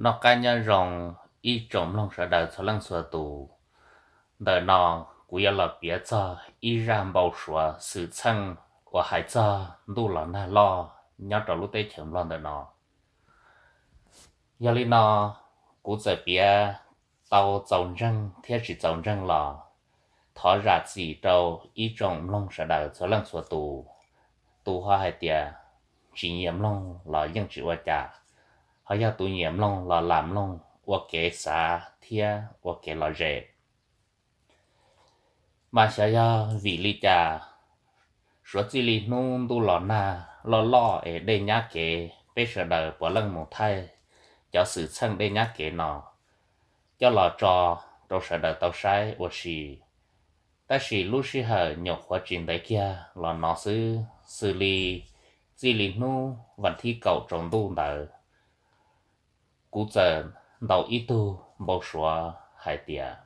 Noj qab nyob zoo ib tsoom mloog sawv daws txhua leej txhua tus. Ntawm no kuv yuav los piav txog ib zaj npau suav xwm txheej uas hais txog ntuj los nag loj nyob rau lub teb chaws Nplog ntawm no. Yog li no, kuv txawm piav tau txaus ntseeg thiab tsis txaus ntseeg los thov zam txim rau ib tsoom mloog sawv daws txhua leej txhua tus. Tus ho hais tias tsis nyiam mloog los yeej tsis ua cas, ho yog tus nyiam mloog los lam mloog ua kev xav thiab ua kev lom zem. Mas xyov yog vim li cas, suav txij li hnub ntuj los nag loj loj es dej nyab kev, peb sawv daws puav leej mus thaij cov xwm txheej dej nyab kev no coj los tso rau sawv daws tau saib ua si. Tab sis lub sij hawm nyuam qhuav tsis ntev kiag los no xwb, xws li txij li hnub vas thib kaum tsaus ntuj ntawd, kuv txawm ntaus ib tug npau suav hais tias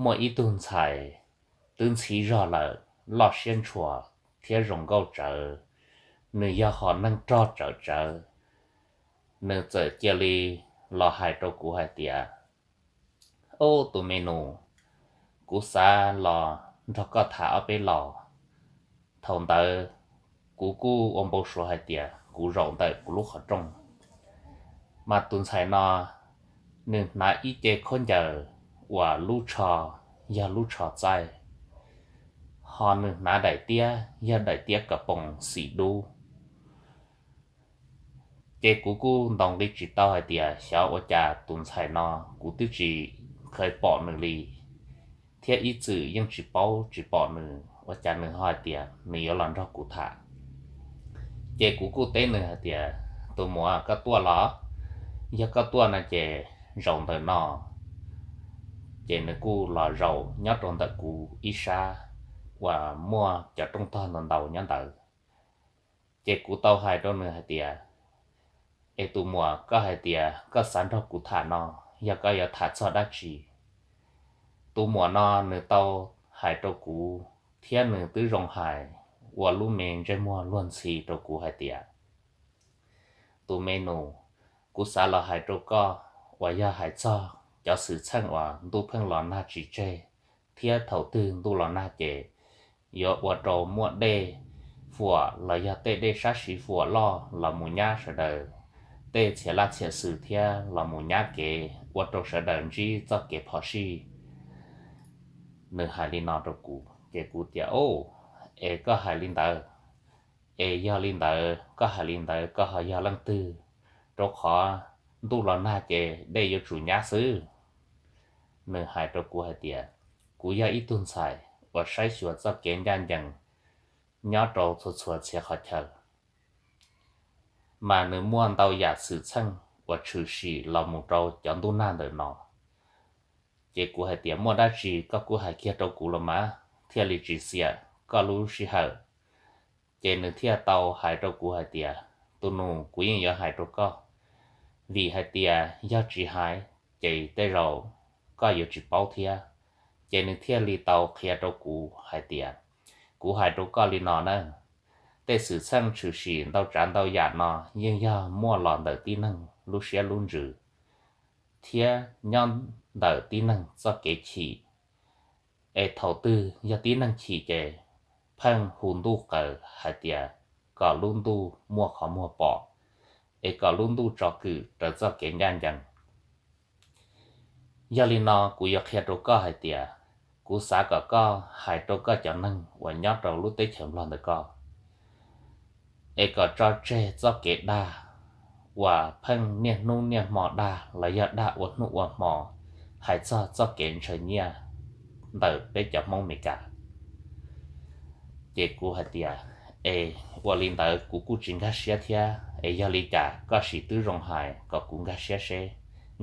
muaj ib tug ntxhais twb ntxhib zog lawm, loj siab ntshua thiab zoo nkauj tsawv, nws yog hom neeg rog tsawv tsawv. Nws txawm cia li los hais rau kuv hais tias, Ob, tus me nus, kuv xav los nrog koj tham ob peb los. Thaum ntawd kuv kuj ua npau suav hais tias kuv zaum ntawm kuv lub qhov rooj, mas tus ntxhais no nws hnav ib ce khaub ncaws uas lub tsho yog lub tsho txaij, ho nws hnav daim tiab yog daim tiab kas poos xim dub. Ces kuv kuj ntaus nqi tsis tau hais tias xyov ua cas tus ntxhais no kuv twb tsis kheev pom nws li, thiab ib txwm yeej tsis paub tsis pom nws, ua cas nws ho hais tias nws yuav los nrog kuv tham. Ces kuv kuj teb nws hais tias, Tus muam, koj tuaj los? Yog koj tuaj no ces zaum ntawm no. Ces nws kuj los zaum nyob rau ntawm kuv ib sab uas muaj cov rooj tog ntau ntau nyob ntawd. Ces kuv tau hais rau nws hais tias, Es tus muam, koj hais tias koj xav nrog kuv tham no, yog koj yuav tham txog dab tsi? Tus muam no nws tau hais rau kuv, thiab nws twb zoo hais ua lub me ntsej muag luag ntxhi rau kuv hais tias, Tus me nus, kuv xav los hais rau koj uas yog hais txog cov xwm txheej uas ntuj pheej los nag tsis tseg, thiab thaum twg ntuj los nag ces yuav ua rau muaj dej fuam los yog tej dej sab siv fuam loj los mus nyab sawv daws tej txhia laj txhia xwm thiab los mus nyab kev ua rau sawv daws ntsib txoj kev phom sij. Nws hais li no rau kuv ces kuv tias, Ob, es koj hais li ntawd, es yog li ntawd koj hais li ntawd koj ho yog leej twg? Rau qhov ntuj los nag ces dej yuav tsum nyab xwb. Nws hais rau kuv hais tias, Kuv yog ib tug ntxhais uas saib xyuas txoj kev ncaj ncees nyob rau txhua txhua txhia qhov chaw, mas nws muaj ntau yam xwm txheej uas tshwm sim los mus rau cov ntuj nag ntawm no. Ces kuv hais tias, Muaj dab tsi koj kuj hais kiag rau kuv los mas, thiaj li tsis xiam koj lub sij hawm. Ces nws thiaj tau hais rau kuv hais tias, Tus nus, kuv yeej yuav hais rau koj, vim hais tias yog tsis hais ces tej zaum koj yuav tsis paub thiab. Ces nws thiaj li tau qhia rau kuv hais tias, Kuv hais rau koj li no na, tej xwm txheej tshwm sim ntau tsav ntau yam no yeej yog muaj los ntawm tib neeg lub siab lub ntsws thiab nyob ntawm tib neeg txoj kev chim. Es thaum twg yog tib neeg chim ces pheej hu ntuj qaws hais tias kom lub ntuj muaj qhov muag pom, es kom lub ntuj tso kwm raws txoj kev ncaj ncees. Yog li no kuv yuav qhia rau koj hais tias, kuv xav kom koj hais rau koj cov neeg uas nyob rau lub teb chaws Nplog ntawm koj, es kom tso tseg txoj kev dag uas pheej niaj hnub niaj hmo dag los yog dag ua hnub ua hmo hais txog txoj kev ntshaw nyiaj ntawm peb cov Hmoob Meskas. Ces kuv hais tias, Es ua li ntawd kuv kuj tsis nkag siab thiab, es yog li cas koj sim twb zoo hais kom kuv nkag siab seb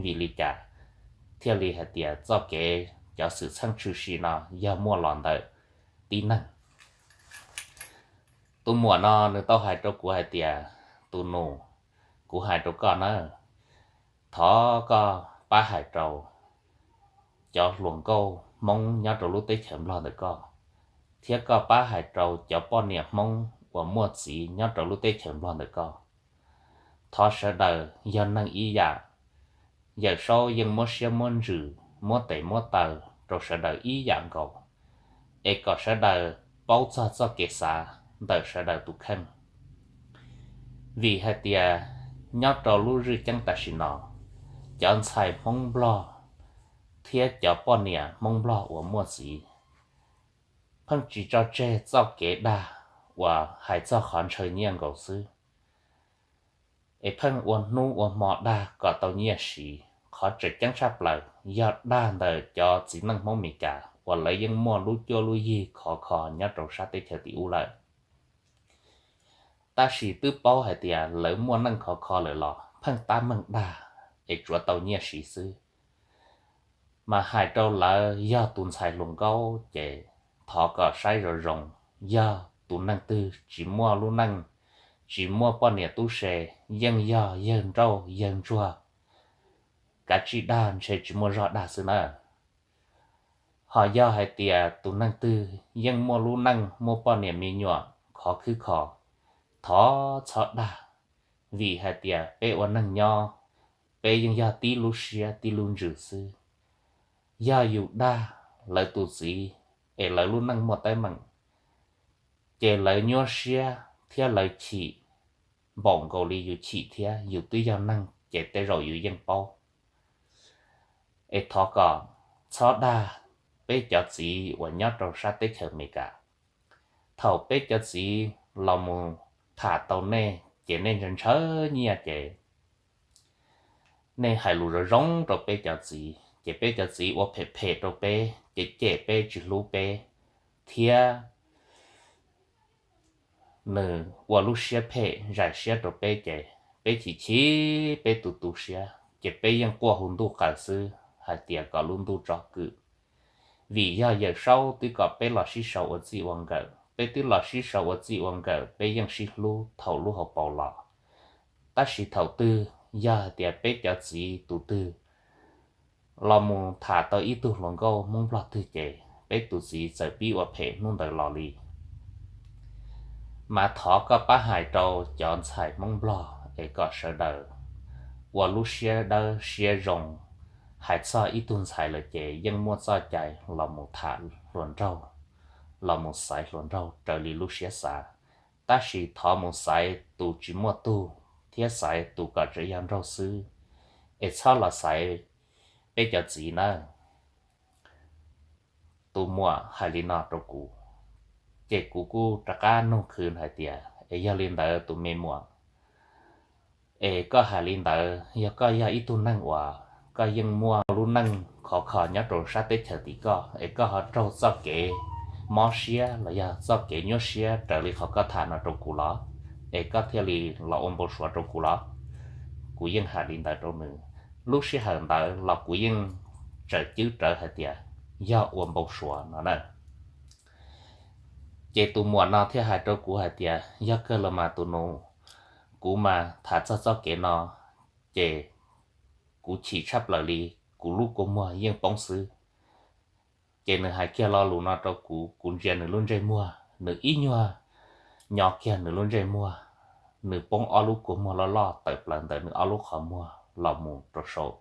vim li cas thiaj li hais tias txoj kev cov xwm txheej tshwm sim no yog muaj los ntawm tib neeg. Tus muam no nws tau hais rau kuv hais tias, Tus nus, kuv hais rau koj na, thov koj pab hais rau cov hluas nkauj Hmoob nyob rau lub teb chaws Nplog ntawm koj, thiab koj pab hais rau cov poj niam Hmoob uas muaj txiv nyob rau lub teb chaws Nplog ntawm koj, Thov sawv daws yog neeg ib yam, Yawm Saub yeej muab siab muab ntsws, muab tes muab taw rau sawv daws ib yam nkaus, es kom sawv daws paub txog txoj kev xav ntawm sawv daws tus kheej. Vim hais tias nyob rau lub zwj ceeb tam sim no, cov ntxhais Hmoob Nplog thiab cov poj niam Hmoob Nplog uas muaj txiv pheej tsis tso tseg txoj kev dag uas hais txog qhov ntshaw nyiaj nkaus xwb. Es pheej ua hnub ua hmo dag kom tau nyiaj siv. Qhov tseem ceeb tshaj plaws yog dag ntawm cov txiv neej Hmoob Meskas uas lawv yeej muaj lub cuab lub yig khov kho nyob rau sab teb chaws tim ub lawm. Tab sis twb paub hais tias lawv muaj neej khov kho lawm los pheej tab meeg dag es tsuav tau nyiaj siv xwb. Mas hais rau lawv yog tus ntxhais hluas nkauj ces thov kom saib zoo zoo, yog tus neeg twg tsis muaj lub neej, tsis muaj poj niam tub se, yeej yog yawg nrauj yawg ntsuag, kav tsij dag ntshe tsis muaj zog dag xwb nawb. Ho yog hais tias tus neeg twg yeej muaj lub neej muaj poj niam me nyuam khov khwb kho, thov txhob dag, vim hais tias peb ua neeg nyob, peb yeej yog tib lub siab tib lub ntsws xwb. Yog yus dag lawv tus txiv es lawv lub neej muaj teeb meem, ces lawv nyuaj siab thiab lawv chim npaum nkaus li yus chim thiab. Yus twb yog neeg ces tej zaum yus yeej paub. Es thov kom txhob dag peb cov txiv uas nyob rau sab teb chaws Amelikas. Thaum peb cov txiv los mus tham tau nej ces nej ntshaw ntshaw nyiaj ces nej hais lus zoo zoo rau peb cov txiv ces peb cov txiv ua phem phem rau peb ces cem peb tsis hlub peb thiab nws ua lub siab phem zais siab rau peb ces peb chim chim peb tu tu siab ces peb yeej quaj hu ntuj qaws xwb hais tias kom lub ntuj tso kwm. Vim yog Yawm Saub twb kom peb los sib sau ua txij ua nkawm, peb twb los sib sau ua txij ua nkawm peb yeej sib hlub thaum lub hauv paus los. Tab sis thaum twg yog hais tias peb cov txiv tus twg los mus tham tau ib tug hluas nkauj Hmoob Nplog twg ces peb tus txiv txawm pib ua phem hnub ntawd los li. Mas thov koj pab hais rau cov ntxhais Hmoob Nplog es kom sawv daws ua lub siab dawb siab zoo. Hais txog ib tug ntxhais lawm ces yeej muaj txoj cai los mus tham hluas nraug, los mus xaiv hluas nraug raws li lub siab xav. Tab sis thov mus xaiv tus tsis muaj tug thiab xaiv tus kom tseem yog nraug xwb, es txhob los xaiv peb cov txiv nawb. Tus muam hais li no rau kuv, ces kuv kuj rov qab nug khwv hais tias, es yog li ntawd tus me muam, es koj hais li ntawd yog koj yog ib tug neeg uas koj yeej muaj lub neej khov kho nyob rau sab teb chaws tim koj es koj ho raug txoj kev mob siab los yog txoj kev nyuaj siab raws li qhov koj tham no rau kuv los, es koj thiaj li los ua npau suav rau kuv los? Kuv yeej hais li ntawd rau nws. Lub sij hawm ntawd los kuv yeej tseem cwb rawv hais tias yog ua npau suav no na. Ces tus muam no thiaj hais rau kuv hais tias, yog kawg los mas tus nus, kuv mas tham txog txoj kev no ces kuv chim tshaj plaws li, kuv lub kua muag yeej poob xwb. Ces nws hais kiag lo lus no rau kuv, kuv ntsia nws lub ntsej muag, nws ib nyuag nyo kiag nws lub ntsej muag, nws poob ob lub kua muag loj loj tawm plaws ntawm nws ob lub qhov muag los mus rau saum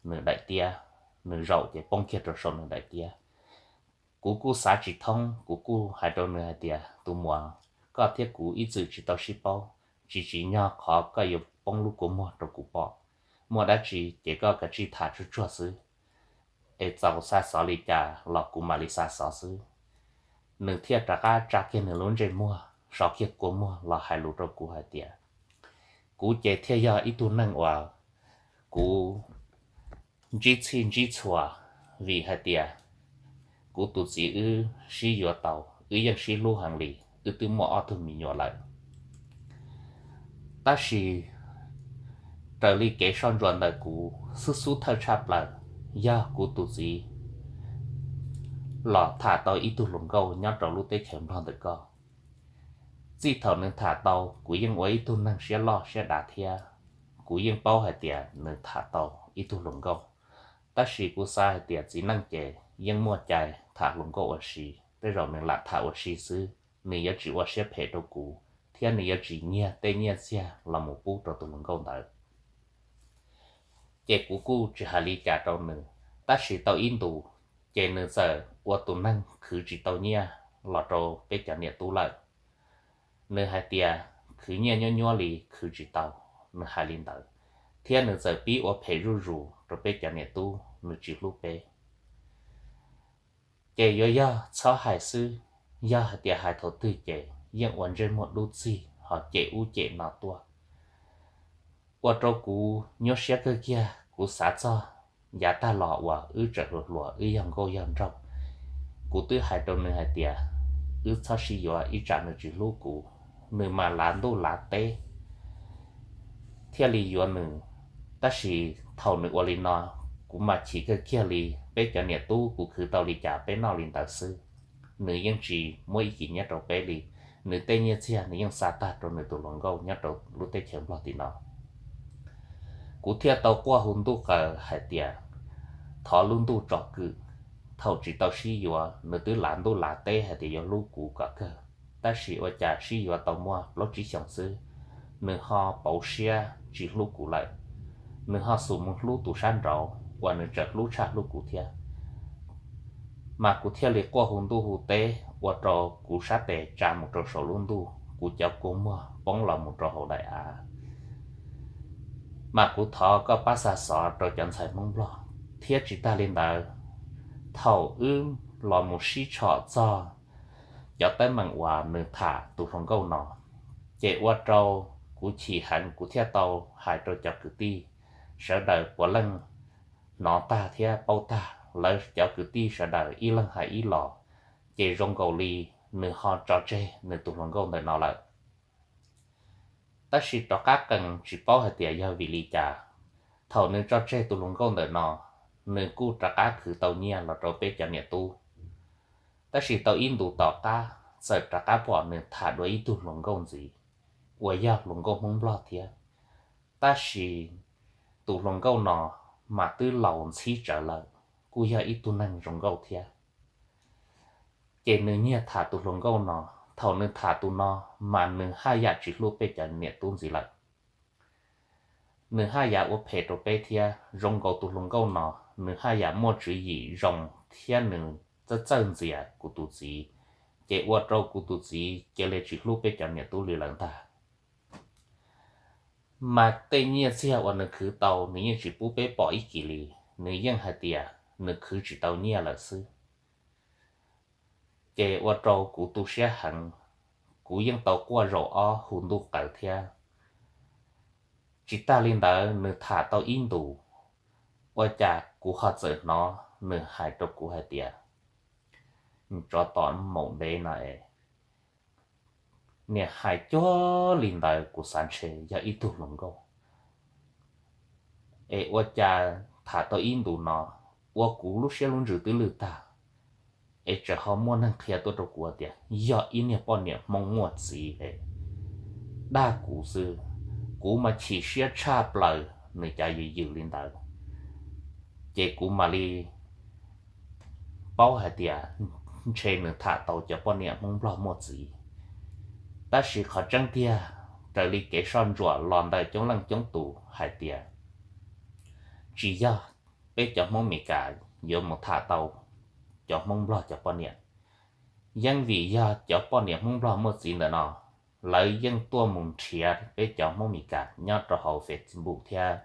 nws daim tiab, nws zaum ces poob kiag rau saum nws daim tiab. Kuv kuj xav tsis thoob, kuv kuj hais rau nws hais tias, tus muam, koj thiab kuv ib txwm tsis tau sib paub, tsis tsim nyog qhov koj yuav poob lub kua muag rau kuv pom. Muaj dab tsi ces koj kav tsij tham tsuag tsuag xwb, es txaus xa xov li cas los kuv mam li xa xov xwb. Nws thiaj rov qab tsa kiag nws lub ntsej muag, so kiag kua muag los hais lus rau kuv hais tias, kuv ces thiaj yog ib tug neeg uas kuv ntsib txhij ntsib txhua, vim hais tias kuv tus txiv wb sib yuav tau, wb yeej sib hlub heev li, wb twb muaj ob tug me nyuam lawm. Tab sis raws li kev soj ntsuam ntawm kuv, xub xub thawj tshaj plaws yog kuv tus txiv los tham tau ib tug hluas nkauj nyob rau lub teb chaws Nplog ntawm koj. Txij thaum nws tham tau, kuv yeej ua ib tug neeg siab loj siab dav thiab, kuv yeej paub hais tias nws tham tau ib tug hluas nkauj. Tab sis kuv xav hais tias txiv neej ces yeej muaj cai tham hluas nkauj ua si, tej zaum nws lam tham ua si xwb, nws yuav tsis ua siab phem rau kuv, thiab nws yuav tsis nyiag tej nyiaj txiag los mus pub rau tus hluas nkauj ntawd. Ces kuv kuj tsis hais li cas rau nws, tab sis tau ib ntus, ces nws txawm ua tus neeg khwv tsis tau nyiaj los rau peb cov niam tub lawm. Nws hais tias khwv nyiaj nyuab nyuab li khwv tsis tau, nws hais li ntawd, thiab nws txawm pib ua phem zuj zus rau peb cov niam tub, nws tsis hlub peb. Ces yuav yog txhob hais xwb, yog hais tias hais thaum twg ces yeej ua ntsej muag dub txig ho cem ub cem no tuaj, ua rau kuv nyuaj siab kawg kiag. Kuv xav txog yav tag los uas wb tseem hluas hluas wb yog nkauj yog nraug, kuv twb hais rau nws hais tias wb txhob sib yuav ib tsam nws tsis hlub kuv, nws mas lav ntuj lav teb thiaj li yuav nws. Tab sis thaum nws ua li no, kuv mas chim kawg kiag li. Peb cov niam tub kuv khwv tau li cas peb noj li ntawd xwb, nws yeej tsis muab ib kis nyiab rau peb li. Nws tej nyiaj txiag nws yeej xa tag rau nws tus hluas nkauj nyob rau lub teb chaws Nplog tim no. Kuv thiaj tau quaj hu ntuj qaws hais tias thov lub ntuj tsom kwm, thaum tsis tau sib yuav nws twb lav ntuj lav teb hais tias yuav hlub kuv kom kawg, tab sis ua cas sib yuav tau muaj plaub tsib xyoos xwb, nws ho pauv siab tsis hlub kuv lawm. Nws ho xub mus hlub tus sab nraud uas nws tseem hlub tshaj hlub kuv thiab. Mas kuv thiaj li quaj hu ntuj hu teb ua rau kuv sab tes tsa mus rau saum lub ntuj, kuv cov kua muag poob los mus rau hauv daim av. Mas kuv thov koj pab xa xov rau cov ntxhais Hmoob Nplog, thiab tsis tag li ntawd, thaum wb los mus sib tshom txog cov teeb meem uas nws tham tus hluas nkauj no, ces ua rau kuv chim heev, kuv thiaj tau hais rau cov kwv tij sawv daws puav leej hnov tag thiab paub tag. Lawv cov kwv tij sawv daws ib leeg hais ib los, ces zoo nkaus li nws ho tso tseg nws tus hluas nkauj ntawm no lawm. Tab sis rov qab qees tsis paub hais tias yog vim li cas, thaum nws tso tseg tus hluas nkauj ntawm no, nws kuj rov qab khwv tau nyiaj los rau peb cov niam tub. Tab sis tau ib ntus tom qab txawm rov qab pom nws tham dua ib tug hluas nkauj ntxiv uas yog hluas nkauj Hmoob Nplog thiab. Tab sis tus hluas nkauj no mas twb laus ntxhib tsawv lawm, kuj yog ib tug neeg zoo nkauj thiab. Ces nws nyiag tham tus hluas nkauj no. Thaum nws tham tus no mas nws haj yam tsis hlub peb cov niam tub ntxiv lawm. Nws haj yam ua phem rau peb thiab. Zoo nkaus tus hluas nkauj no, nws haj yam muaj tswv yim zoo thiab nws txawj txawj ntxias kuv tus txiv, ces ua rau kuv tus txiv cia li tsis hlub peb cov niam tub li lawm ntag. Mas tej nyiaj txiag uas nws khwv tau nws yeej tsis pub peb pom ib kis li, nws yeej hais tias nws khwv tsis tau nyiaj lawm xwb. Ces ua rau kuv tu siab heev, kuv yeej tau quaj zaum ob hu ntuj qaws thiab. Tsis tag li ntawd nws tham tau ib ntus, ua cas kuv ho txawm hnov nws hais rau kuv hais tias, tsov tom maum ntev no es, niam hais cuag li ntawd kuv xav ntshe yog ib tug hluas nkauj. Es ua cas tham tau ib ntus no, ua kuv lub siab lub ntsws twb lwj tag, es tseem ho muaj neeg qhia tuaj rau kuv tias yog ib niag poj niam Hmoob muaj txiv es dag kuv xwb. Kuv mas chim siab tshaj plaws nws cav yws yws li ntawd, ces kuv mam li paub hais tias ntshe nws tham tau cov poj niam Hmoob Nplog muaj txiv. Tab sis qhov tseeb tiag, raws li kev soj ntsuam los ntawm coob leej coob tus hais tias tsis yog peb cov Hmoob Meskas yuav mus tham tau cov Hmoob Nplog cov poj niam. Yeej vim yog cov poj niam Hmoob Nplog muaj txiv ntawm no, lawv yeej tuaj mus nrhiav peb cov Hmoob Meskas nyob rau hauv Facebook thiab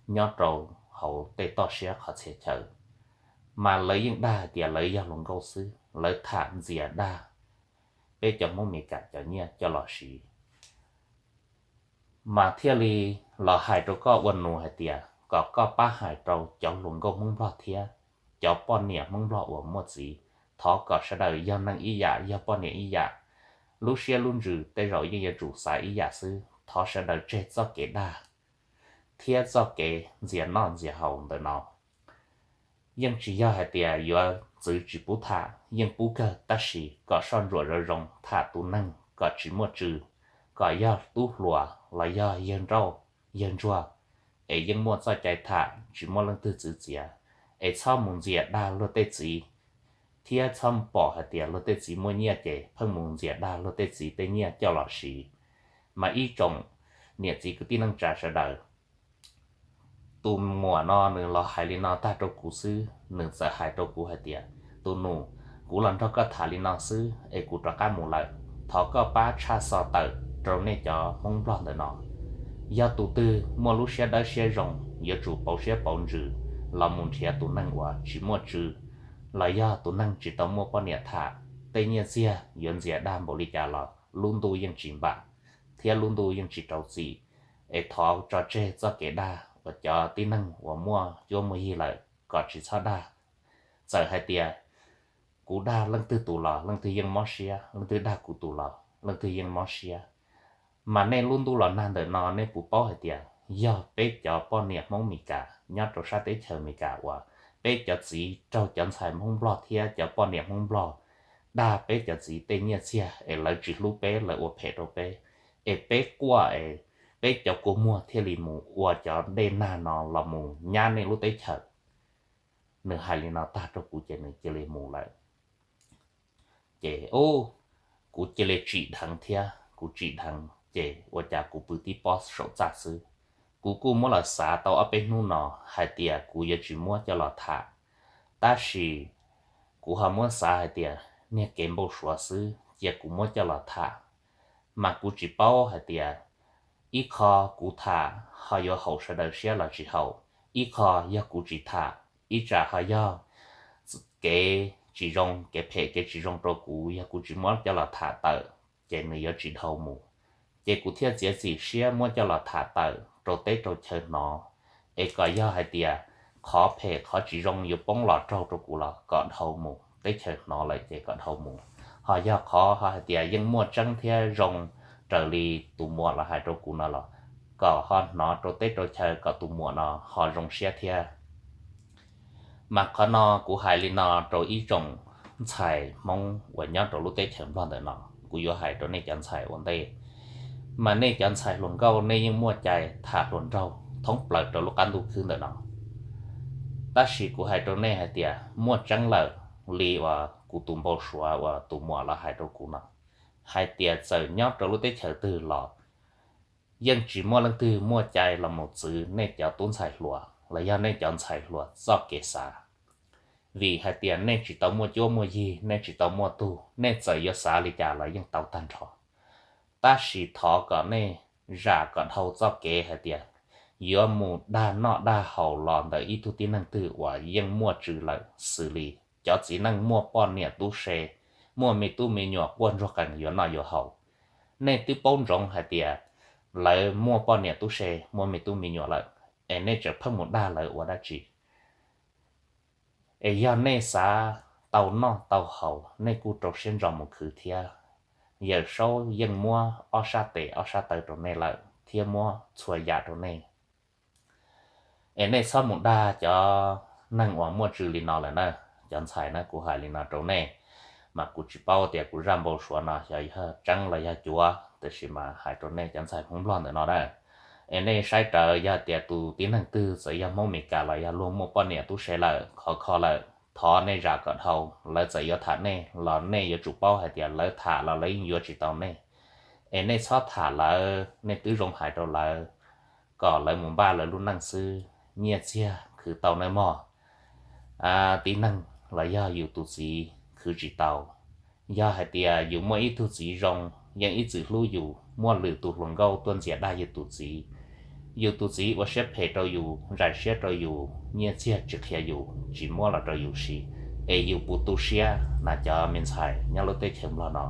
nyob rau hauv tej toj siab qhov txhia chaw, mas lawv yeej dag hais tias lawv yog hluas nkauj xwb, lawv tham ntxias dag peb cov Hmoob Meskas cov nyiaj coj los siv. Mas thiaj li los hais rau koj ua nus hais tias kom koj pab hais rau cov hluas nkauj Hmoob Nplog thiab cov poj niam Hmoob Nplog uas muaj txiv, thov kom sawv daws yog neeg ib yam, yog poj niam ib yam, lub siab lub ntsws tej zaum yeej yuav tsum xav ib yam xwb. Thov sawv daws tseg txoj kev dag thiab txoj kev ntxias noj ntxias haus ntawm no. Yeej tsis yog hais tias yuav txwv tsis pub tham, yeej pub kawg, tab sis kom soj ntsuam zoo zoo tham tus neeg kom tsis muaj tsw, kom yog tub hluas los yog yawg nrauj yawg ntsuag, es yeej muaj txoj cai tham tsis muaj leej twg txwv txiav. Es txhob mus ntxias dag luag tej txiv, thiab txhob pom hais tias luag tej txiv muaj nyiaj ces pheej mus ntxias dag luag tej txiv tej nyiaj coj los siv. Mas ib tsoom niam txiv kwv tij neej tsa sawv daws, tus muam no nws los hais li no tag rau kuv xwb, nws txawm hais rau kuv hais tias, tus nus, kuv los nrog koj tham li no xwb es kuv rov qab mus lawm, thov koj pab tshaj xov tawm rau nej cov Hmoob Nplog ntawm no. Yog tus twg muaj lub siab dawb siab zoo yuav tsum pauv siab pauv ntsws los mus nrhiav tus neeg uas tsis muaj tswv, los yog tus neeg tsis tau muaj poj niam tham, tej nyiaj txiag yuav ntxias dag npaum li cas los lub ntuj yeej tsis npam, thiab lub ntuj yeej tsis rau txim. Es thov tso tseg txoj kev dag uas cov tib neeg uas muaj cuab muaj yig lawm kom tsis txhob dag. Txawm hais tias kuv dag leej twg tus los leej twg yeej mob siab, leej twg dag kuv tus los leej twg yeej mob siab. Mas nej lub ntuj los nag ntawm no nej puas paub hais tias yog peb cov poj niam Hmoob Meskas nyob rau sab teb chaws Amelikas uas peb cov txiv raug cov ntxhais Hmoob Nplog thiab cov poj niam Hmoob Nplog dag peb cov txiv tej nyiaj txiag es lawv tsis hlub peb, lawv ua phem rau peb, es peb quaj es peb cov kua muag thiaj li mus ua cov dej nag no los mus nyab nej lub teb chaws. Nws hais li no tag rau kuv ces nws cia li mus lawm. Ces ub, kuv cia li tsim dheev thiab, kuv tsim dheev ces ua cas kuv pw tib pob saum txaj xwb. Kuv kuj muab los xav tau ob peb hnub no hais tias kuv yuav tsis muab coj los tham, tab sis kuv ho muab xav hais tias niag kev npau suav xwb cia kuv muab coj los tham. Mas kuv tsis paub hais tias ib qho kuv tham ho yuav haum sawv daws siab los tsis haum, ib qho yog kuv tsis tham ib tsam ho yog kev tsis zoo, kev phem kev tsis zoo rau kuv, yog kuv tsis muab coj los tham tawm ces nws yuav tsis dhau mus. Ces kuv thiaj txiav txim siab muab coj los tham tawm rau teb rau chaw hnov, es kom yog hais tias qhov phem qhov tsis zoo yuav poob los raug rau kuv los kom dhau mus, teb chaws hnov lawm ces kom dhau mus. Ho yog qhov ho hais tias yeej muaj tseeb thiab zoo raws li tus muam los hais rau kuv no los kom ho hnov rau teb rau chaw kom tus muam no ho zoo siab thiab. Mas qhov no kuv hais li no rau ib tsoom ntxhais Hmoob uas nyob rau lub teb chaws Nplog ntawm no, kuv yuav hais rau nej cov ntxhais ua ntej. Mas nej cov ntxhais hluas nkauj nej yeej muaj cai tham hluas nraug thoob plaws rau lub qab ntuj khwb ntawm no. Tab sis kuv hais rau nej hais tias muaj tseeb lawm li uas kuv tus npau suav uas tus muam los hais rau kuv no, hais tias txawm nyob rau lub teb chaws twg los yeej tsis muaj leej twg muaj cai los mus txwv nej cov tub ntxhais hluas los yog nej cov ntxhais hluas txoj kev xav. Vim hais tias nej tsis tau muaj cuab muaj yig, nej tsis tau muaj tug, nej txawm yuav xav li cas los yeej tau tag nrho. Tab sis thov kom nej zam kom dhau txoj kev hais tias yuav mus dag noj dag haus los ntawm ib tug tib neeg twg uas yeej muaj tswv lawm, xws li cov txiv neej muaj poj niam tub se, muaj me tub me nyuam quaj ntsuag qees yuav noj yuav haus. Nej twb paub ntsoov hais tias lawv muaj poj niam tub se, muaj me tub me nyuam lawm, es nej tseem pheej mus dag lawv ua dab tsi? Es yog nej xav tau noj tau haus, nej kuj rau siab ntso mus khwv thiab. Yawm saub yeej muab ob sab tes ob sab taw rau nej lawm thiab muab txhua yam rau nej. Es nej txhob mus dag cov neeg uas muaj tswv li no lawm na. Cov ntxhais na, kuv hais li no rau nej, mas kuv tsis paub tias kuv zaj npau suav no xyov yog tseeb los yog cuav, tiam sis mas hais rau nej cov ntxhais Hmoob Nplog ntawm no na. Es nej saib rawv, yog tias tus tib neeg twg txawm yog Hmoob Meskas los yog luag muaj poj niam tub se lawm, khov kho lawm, thov nej zam kom dhau. Lawv txawm yuav tham nej los nej yuav tsum paub hais tias lawv tham los lawv yeej yuav tsis tau nej. Es nej txhob tham lawv, nej twb zoo hais rau lawv kom lawv mus npaj lawv lub neej xwb, nyiaj txiag khwv tau nawb mog. Tib neeg los yog yus tus txiv khwv tsis tau. Yog hais tias yus muaj ib tug txiv zoo, yeej ib txwm hlub yus, muaj lwm tus hluas nkauj tuaj ntxias dag yus tus txiv, yus tus txiv ua siab phem rau yus, zais siab rau yus, nyiaj txiag tsis qhia yus, tsis muab los rau yus siv, es yus puas tu siab na cov me ntxhais nyob lub teb chaws Nplog no?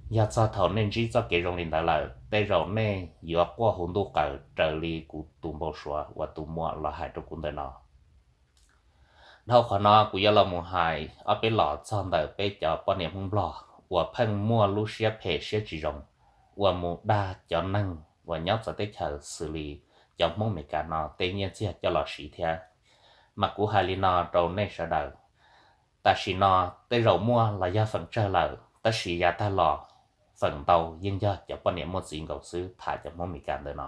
Yog txog thaum nej ntsib txoj kev zoo li ntawd lawm, tej zaum nej yuav quaj hu ntuj qaws raws li kuv tus npau suav uas tus muam los hais rau kuv ntawm no. Dhau qhov no kuv yuav los mus hais ob peb los txog ntawm peb cov poj niam Hmoob Nplog uas pheej muaj lub siab phem siab tsis zoo, uas mus dag cov neeg uas nyob txawv teb chaws xws li cov Hmoob Meskas no tej nyiaj txiag coj los siv thiab. Mas kuv hais li no rau nej sawv daws, tam sim no tej zaum muaj los yog feem tsawg lawm, tab sis yav tag los feem ntau yeej yog cov poj niam muaj txiv nkaus xwb tham cov Hmoob Meskas ntawm no.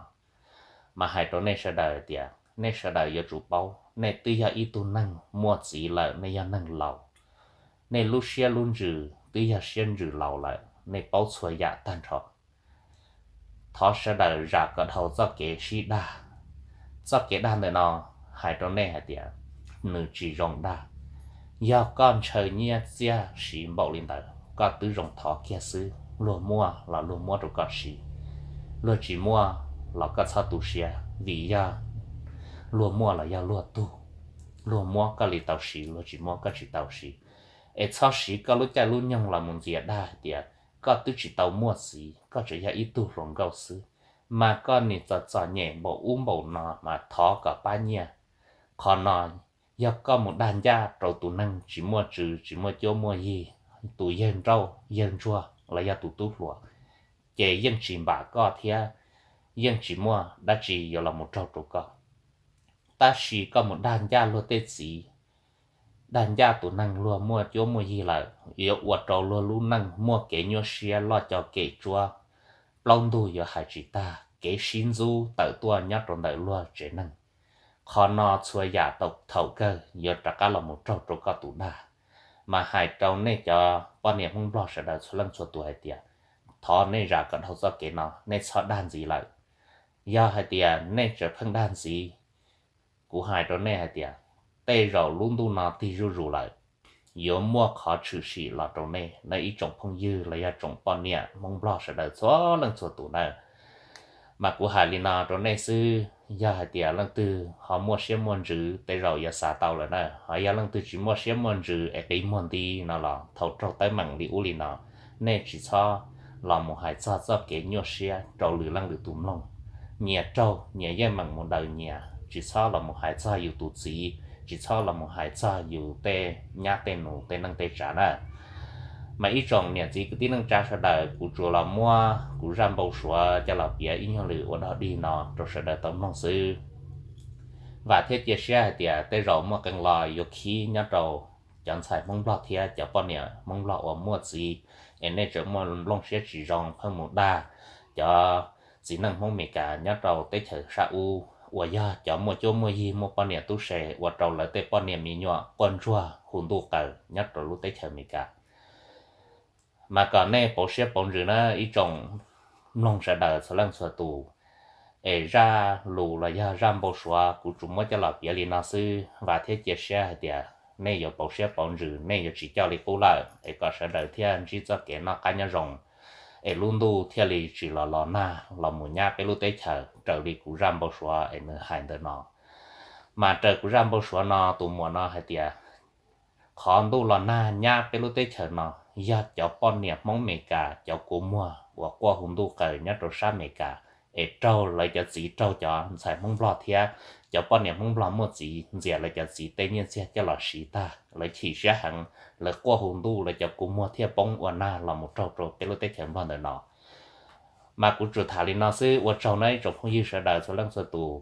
Mas hais rau nej sawv daws tias nej sawv daws yuav tsum paub, nej twb yog ib tug neeg muaj txiv lawm, nej yog neeg laus, nej lub siab lub ntsws twb yog siab ntsws laus lawm, nej paub txhua yam tag nrho. Thov sawv daws zam kom dhau txoj kev sib dag. Txoj kev dag ntawm no hais rau nej hais tias nws tsis zoo dag. Yog koj ntshaw nyiaj txiaj siv npaum li ntawd, koj twb zoo thov kiag xwb, luag muaj los luag muab rau koj siv, luag tsis muaj los koj txhob tu siab, vim yog luag muaj los yog luag tug, luag muab koj li tau siv, luag tsis muab koj tsis tau siv. Es txhob siv koj lub caij lub nyoog los mus ntxias dag hais tias koj twb tsis tau muaj txiv, koj tseem yog ib tug hluas nkauj xwb, mas koj nim txom txom nyem npaum ub npaum no mas thov kom pab nyiaj. Qhov no yog koj mus dag ncaj rau tus neeg tsis muaj tswv tsis muaj cuab muaj yig, tus yawg nrauj yawg ntsuag los yog tus tub hluas, ces yeej tsis npam koj thiab yeej tsis muaj dab tsi yuav los mus raug rau koj. Tab sis koj mus dag ncaj luag tej txiv, dag ncaj tus neeg luag muaj cuab muaj yig lawm, yuav ua rau luag lub neej muaj kev nyuaj siab loj co kem tsuab, plaub ntug yuav hais tsis tag, kev sib ntxub tawm tuaj nyob rau ntawm luag tsev neeg. Qhov no txhua yam tau thaum kawg yuav rov qab los mus raug rau koj tus dag. Mas hais rau nej cov poj niam Hmoob Nplog sawv daws txhua leej txhua tus hais tias, thov nej zam kom dhau txoj kev no, nej txhob dag ntxiv lawm. Yog hais tias nej tseem pheej dag ntxiv, kuv hais rau nej hais tias tej zaum lub ntuj no tig zuj zus lawm, yuav muaj qhov tshwm sim los rau nej na ib tsoom phooj ywg los yog tsoom poj niam Hmoob Nplog sawv daws txhua leej txhua tus na. Mas kuv hais li no rau nej xwb, yog hais tias leej twg ho muaj siab muaj ntsws tej zaum yuav xav tau lawm na, ho yog leej twg tsis muaj siab muaj ntsws es qiv muag nti no los thaum raug teeb meem li ub li no, nej tsis txhob los mus hais txog txoj kev nyuaj siab rau lwm leej lwm tus mloog. Nyias raug nyias yeej meem mus daws nyias, tsis txhob los mus hais txog yus tus txiv, tsis txhob los mus hais txog yus tej nyab tej nus tej neej tej tsav na. Mas ib tsoom niam txiv kwv tij neej tsa sawv daws, kuv tsuas los muab kuv zaj npau suav coj los piav ib nyuag lwm ua dog dig no rau sawv daws tau mloog xwb. Vam thiab cia siab hais tias tej zaum muaj qee lo yuav khib nyob rau cov ntxhais Hmoob Nplog thiab cov poj niam Hmoob Nplog uas muaj txiv, es nej tseem muaj nplooj siab tsis zoo pheej mus dag cov txiv neej Hmoob Meskas nyob rau teb chaws sab ub uas yog cov muaj cuab muaj yig muaj poj niam tub se ua rau lawv tej poj niam me nyuam quaj ntsuag hu ntuj qaws nyob rau lub teb chaws Amelikas. Mas kom nej pauv siab pauv ntsws na ib tsoom mloog sawv daws txhua leej txhua tus, es zaj lus los yog zaj npau suav kuv tsuas muab coj los piav li no xwb. Vam thiab cia siab hais tias nej yuav pauv siab pauv ntsws, nej yuav tsis coj li qub lawm, es kom sawv daws thiaj ntsib txoj kev noj qab nyob zoo, es lub ntuj thiaj li tsis los los nag los mus nyab peb lub teb chaws raws li kuv zaj npau suav es nws hais ntawm no. Mas raws kuv zaj npau suav no tus muam no hais tias qhov ntuj los nag nyab peb lub teb chaws no yog cov poj niam Hmoob Amelikas cov kua muag uas quaj hu ntuj qaws nyob rau sab Amelikas, es raug lawv cov txiv, raug cov ntxhais Hmoob Nplog thiab cov poj niam Hmoob Nplog muaj txiv ntxias lawv cov txiv tej nyiaj txiag coj los siv tag, lawv chim siab heev, lawv quaj hu ntuj, lawv cov kua muag thiaj poob ua nag los mus raug rau peb lub teb chaws Nplog ntawm no. Mas kuv tsuas tham li no xwb, ua tsaug na ib tsoom phooj ywg sawv daws txhua leej txhua tus.